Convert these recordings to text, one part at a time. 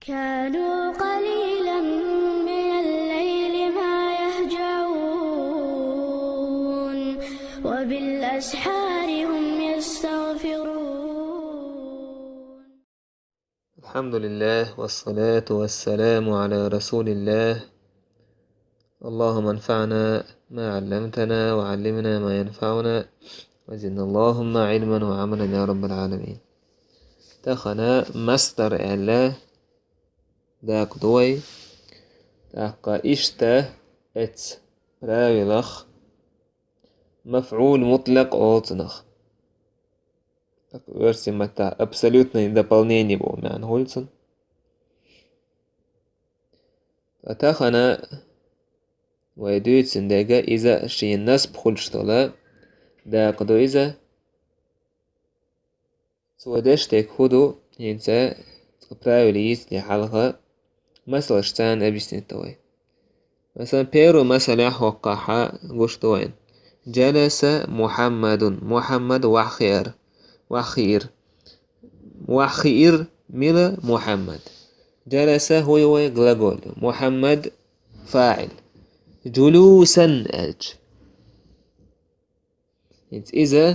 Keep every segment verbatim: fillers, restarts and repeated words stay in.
كانوا قليلا من الليل ما يهجعون، وبالأسحار هم يستغفرون. الحمد لله، والصلاة والسلام على رسول الله. اللهم انفعنا ما علمتنا، وعلمنا ما ينفعنا، وزدنا اللهم علما وعملا يا رب العالمين. Тахана мастар аьлла дакъа ду вай. ТӀаккха иштта эц правилах мафӀул мутлакъ олу цунах. ТӀаккха оьрсийн маттахь абсолютное дополнение боху маьӀна хуьлу цунна. Ткъа тахана вай дуьйцина дерг иза шен насб хуьлуш долу дакъа ду иза. Цо деш дерг хӀун ду, хӀинца цкъа правила йийцинчул хьалха, масалш царна объяснить до вай. Масалан, первый масалехь хӀоккхахь гуш ду вайна. Джаласа Мухьаммадун. Мухьаммад ваххиар. Ваххиир. Ваххиир мила? Мухьаммад. Джаласа хӀун ю вай? Глагол ю. Мухьаммад фаӀил. Джулусан аьлча. ХӀинца иза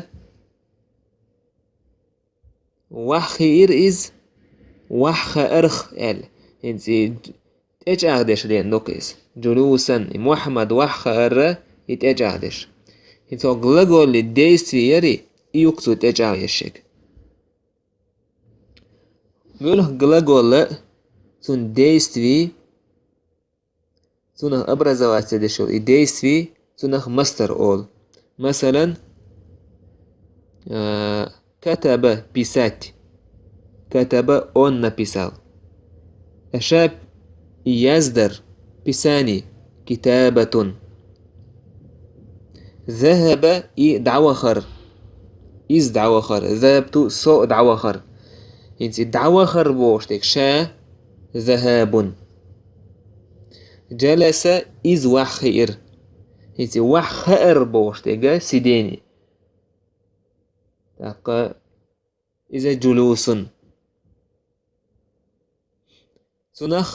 ваххиир иза, ваххаарх аьлла. ХӀинца и тӀечӀагӀдеш лен ду-кх иза. Джулусан, и Мухьаммад ваххаарра, и тӀечӀагӀдеш. ХӀинца хӀокху глаголан действие яри, и ю-кх цо тӀечӀагӀъеш ерг. Муьлха глагол а, цуьнан действие, цунах образоваться деш йолу и действие, цунах мастар олу. Масалан, а, катаба — писать. Катаба — он написал. Аша и яздар, писание, китабатун. Захаба — и дӀавахар. Иза дӀавахар. Захабту — со дӀавахар. ХӀинца и дӀавахар бохуш дерг ша захабун. Джаласа — иза ваххиир. ХӀинца и ваххаар бохуш дерг сидение. ТӀаккха иза джулусун. Цунах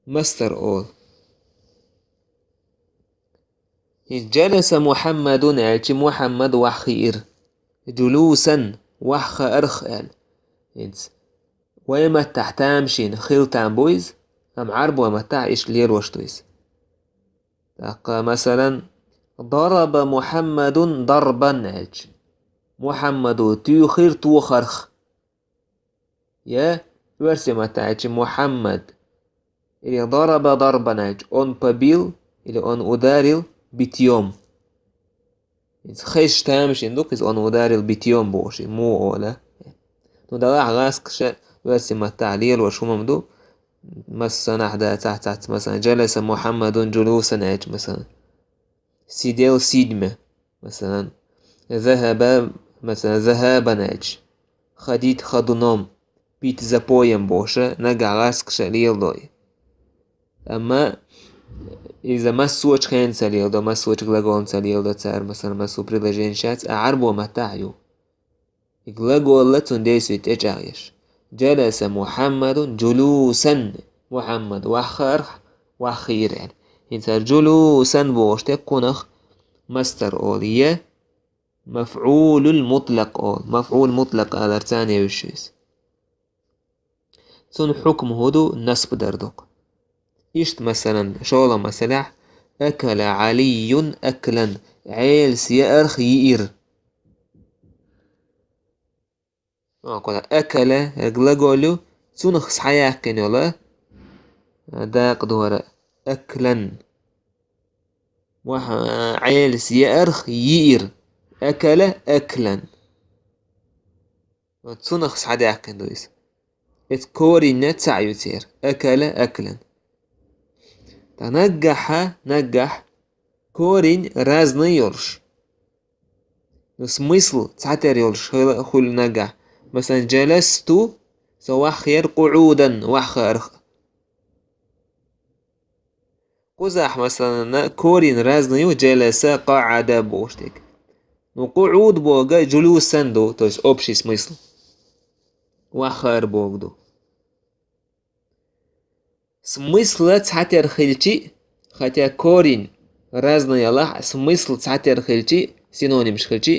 мастар олу. ХӀинца джаласа Мухьаммадун аьлча, Мухьаммад ваххиир. Джулусан, ваххаарх аьлла. ХӀинца вай маттахь тамашийна хила там бу иза, амма Ӏарбой маттахь иштта лелош ду иза. ТӀаккха, масалан, дараба Мухьаммадун дарбан аьлча, Мухьаммадо туьйхира тохарх. Я оьрсийн маттахь аьлча, Мухьаммад. Или дараба дарбан аьлча, он побил, или он ударил битьём. ХӀинца хезаш тамашийна ду-кх иза, он ударил битьём бохуш, и муха олу. Ну, делахь гӀазкхаша оьрсийн маттахь лелош хӀума ма ду. Массанхьа дацахь цхьацца, масалан, джаласа Мухьаммадун джулусан аьлча, масалан. Сидел сидме, масалан. Захаба, масалан, захабан аьлча. Хадид хадуном, пить запоем бохуша, нагахь гӀазкхаша леладо и. Амма иза массочу хенан ца леладо, массочу глаголан ца леладо цара, масалан, массо предложенешца, а Ӏарбой маттахь ю. И глагол а, цунна действие тӀечӀагӀъеш. Джаласа Мухьаммадун джулусан. Мухьаммад ваххаарх, ваххиира аьлла. ХӀинца хӀара джулусан бохуш дерг кхунах мастар олу, я мафӀулул мутлакъ олу. МафӀул мутлакъ алар царна евзаш иза. Цунна хьукма хӀун ду? Насб дар ду-кх. Иштта, масалан, шолгӀа масалехь: акала Ӏалийюн аклан, Ӏелас яарх йиира. Акала, глагол ю, цунах схьаяьккхина йолу дакъа ду хӀара аклан. Муха-, Ӏелас яарх йиира. Акала аклан. Цунах схьадаьккхина ду иза. Эцу коренна цхьаъ ю церан. Акала аклан. Ткъа наггахьа, наггахь корень разный йолуш. Ну, смысл цхьатера йолуш хила-, хуьлу наггахь. Масалан, джаласту, со ваххиира, къуӀудан, ваххаарх. Кхузахь, масалан, корень разный ю, джаласа, къаӀада бохуш дерг. Ну, къуӀуд бохург джулусан ду, то есть общий смысл. Ваххаар бохург ду. Смысла цхьатера хилчи, хотя корень разный ялахь, смысл цхьатера хилчи, синонимаш хилчи,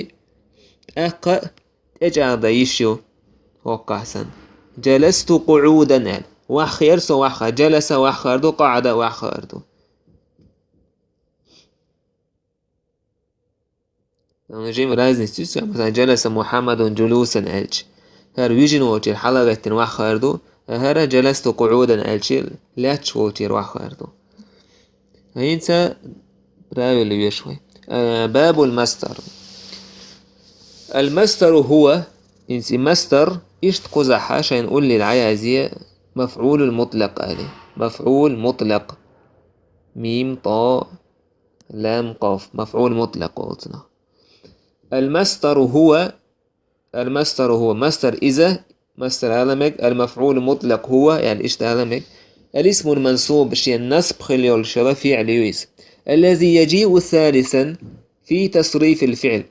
тӀаккха тӀечӀагӀда йиш ю, хӀоккхахь санна. Джаласту къуӀудан аьлла. Ваххер со ваххар, джаласа ваххар ду, къаӀада ваххар ду. Жим разница ю, масалан, джаласа Мухаммадун джулусан аьлча. ХӀара вижина волчера хьалагӀеттина ваххар ду, а хӀара джаласту къуӀудан аьлча, лаьтташ волчера ваххар ду. ХӀинца правило веш вай. Э, бабул мастар. Ал мастару хӀува, хӀинца и мастар, иштта кхузахьа шайна уллера Ӏаязъе, мафӀулул мутлакъ али. МафӀул мутлакъ. Мим, тӀо, лам, къоф. МафӀул мутлакъ олу цунах. Ал мастару хӀува, ал мастару хӀува. Мастар иза, мастар ала мега, ал мафӀул мутлакъ хӀува, яъни иштта ала мега. Ал исмул мансуб, шен насб хила йолуш йола фиӀл ю иза. Аллази яжиу салисан фи тасрифил фиӀл.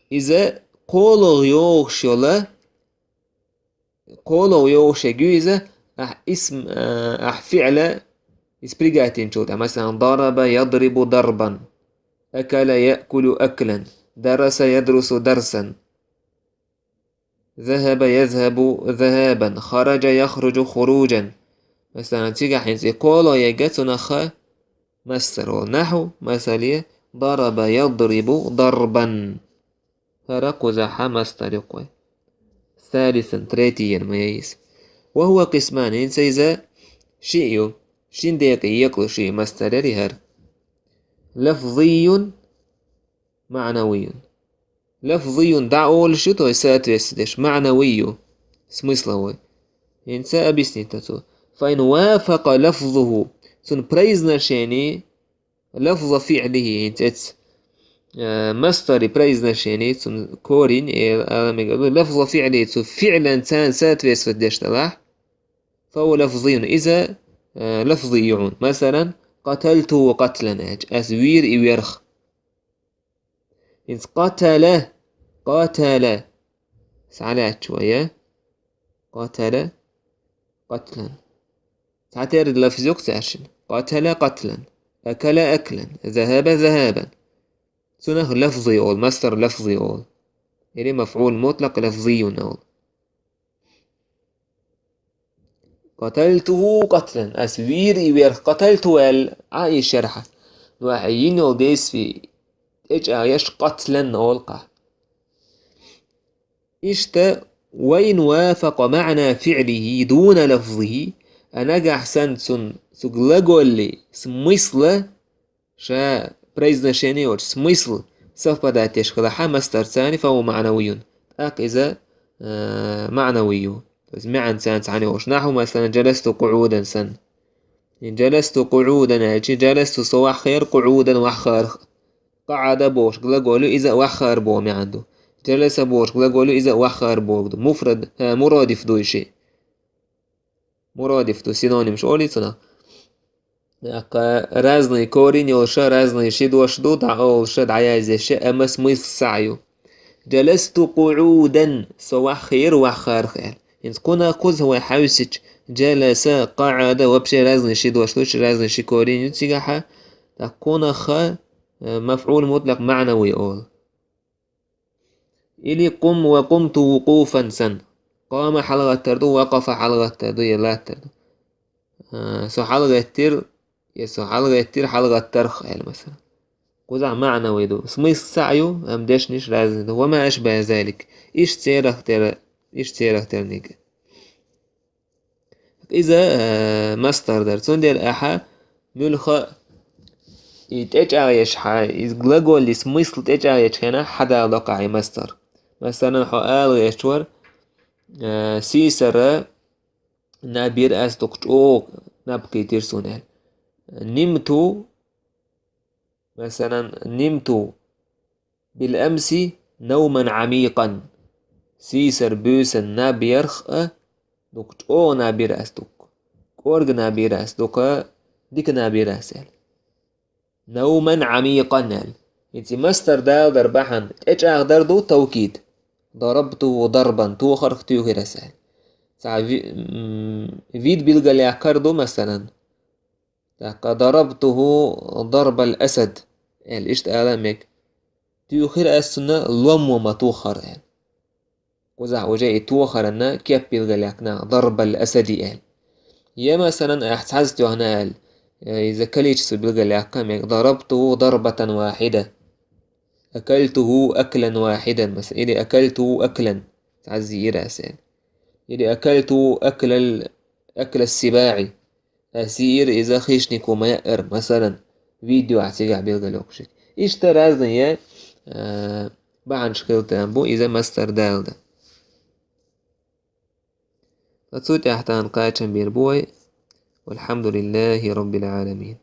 Иза кхоалгӀа йогӀуш йола, кхоалгӀа йогӀуш йолу ю иза, ахь исм, а, ахь фиӀла иза пригатдинчул тӀаьхьа. Масалан, дараба ядрибу дарбан. Акала яъкулу аклан. Дараса ядрусу дарсан. Захаба язхабу захабан. Хараджа яхруджу хуруджан. Масалан, цигахь хӀинца и кхоалгӀа ерг цунах мастар ву. Нахьу, масале, дараба ядрибу дарбан. ХӀара кхузахьа мастар ю кхуй. Салисан, третий ма яй иза. Ва хӀува къисман, хӀинца иза шиъ ю. Шин декъе екъалуш ю и мастар яри хӀара. Лафзийюн, маънавийюн. Лафзийюн дӀа олуш ю, то есть соответствует деш, маънавий ю, смысловой. ХӀинца объяснить ду цо. Фа ин вафакъа лафзуху, цун произношение лафза фиълихи, хӀинца эц, э, мастари произношение, цун корень, э, ала мега, лафза фиълихи, цу фиълан царна соответствовать деш далахь, фа хӀува лафзийюн, иза, э, лафзий ю хьуна. Масалан, къаталтуху къатлан аьлча, ас вийра и верх. ХӀинца къатала, къатала. Схьалаьтташ вай, я? Къатала, къатлан. Цхьатерра лафз ю-кх цаьршинна. Къатала къатлан. Акала аклан. Захаба захабан. Цунах лафзий олу, мастар лафзий олу. Или мафӀул мутлакъ лафзийюн олу. Къаталтуху къатлан. Ас вийра и верх, къаталту аьлла, Ӏа и шархьа. Ну ахьа йина йолу действие тӀечӀагӀъеш къатлан олу-кх ахь. Иштта, ва ин вафакъа маъна фиълихи дуна лафзихи, а нагахь санна цун цу глаголли смысла, ша произношение йолчу смысл совпадать деш хилахь мастарца, фа хӀува маънавийюн. ТӀаккха иза, э, маънавий ю. То есть маьӀна царна цхьаьна йолуш. Нахьу, масалан, джаласту къуӀудан санна. Джаласту къуӀудан аьлчи, джаласту со ваххера, къуӀудан ваххарх. КъаӀада бохуш глагол ю, иза а ваххар боху маьӀна ду. Джаласа бохуш глагол ю, иза а ваххар боху ду. Муфрад, э, мурадиф ду и шиъ. Мурадиф ду, синонимаш олий цунах. Аккха разный корень йолуша, разный ши дош ду, дӀа олуша, дӀаязъеша, амма смысл схьа ю. Джаласту къуӀудан, со ваххера ваххарх аьлла. ХӀинца кхунах кхуза вай хьаьвсича, джаласа, къаӀада, вообще разный ши дош ду, разный ши корень ю цигахьа. ТӀаккха кхунаха, э, мафӀул мутлакъ маънавий олу. Или къум ва къумту вукъуфан сан. Къама хьалагӀаттар ду, вакъафа хьалагӀаттар ду, я латтар ду. А, со хьалагӀеттира, я со хьалагӀеттира, хьалагӀаттарх аьлла, масалан. Кхузахь маънавий ду. Смысл схьа ю, амма дешнаш разный ду. Ва ма ашбаха залик. Иштта церах тера, иштта церах терниг. Иза, э, мастар дара. Цундела ахьа муьлхха и тӀечӀагӀъеш хьа, иза глаголли смысл тӀечӀагӀъечу хенахь хьадалдоккху ахьа и мастар. Масалан, хьо ала гӀерташ вара, э, сийсара наб йира ас дукха чӀогӀа наб кхийтира суна аьлла. Нимту, масалан, нимту бил амси навман Ӏамикъан. Сийсара буьйсанна наб ярх а, дукха чӀогӀа наб йира ас дукха. КӀорга наб йира ас дукха, дика наб йира ас аьлла. Навман Ӏамикъан аьлла. ХӀинца и мастар далдар бахьана тӀечӀагӀдар ду тавкид. Дарабту дарбан, тохарх туьйхира ас аьлла. Цхьа ви-, м, вид билгалъяккхар ду, масалан. ТӀаккха ضربته ضرب الأسد аьлла, иштта ала мега. Туьйхира аз цунна ломма ма тоххара аьлла. Кхузахь уже и тоххаран кеп билгалъяьккха наха, ضرب الأسد аьлла. Я, масалан, ахь цхьазза тоьхна аьлла, э, иза количество билгалъяьккха мега, ضربته ضربة واحدة. أكلته أكلا واحدا, масалан, или أكلته أكلا, цхьазза йиира аз аьлла. Или أكلته أكل ال-, أكل السباع. Ас йиира иза хищнико ма яьара, масалан, видео ахь цигахь билгалйоккхуш. Иштта разные, э, бахьанаш хила тарлу, иза мастар далда. Ткъа цу тӀехь тахана кхачам бийр бу вай. والحمد لله رب العالمين.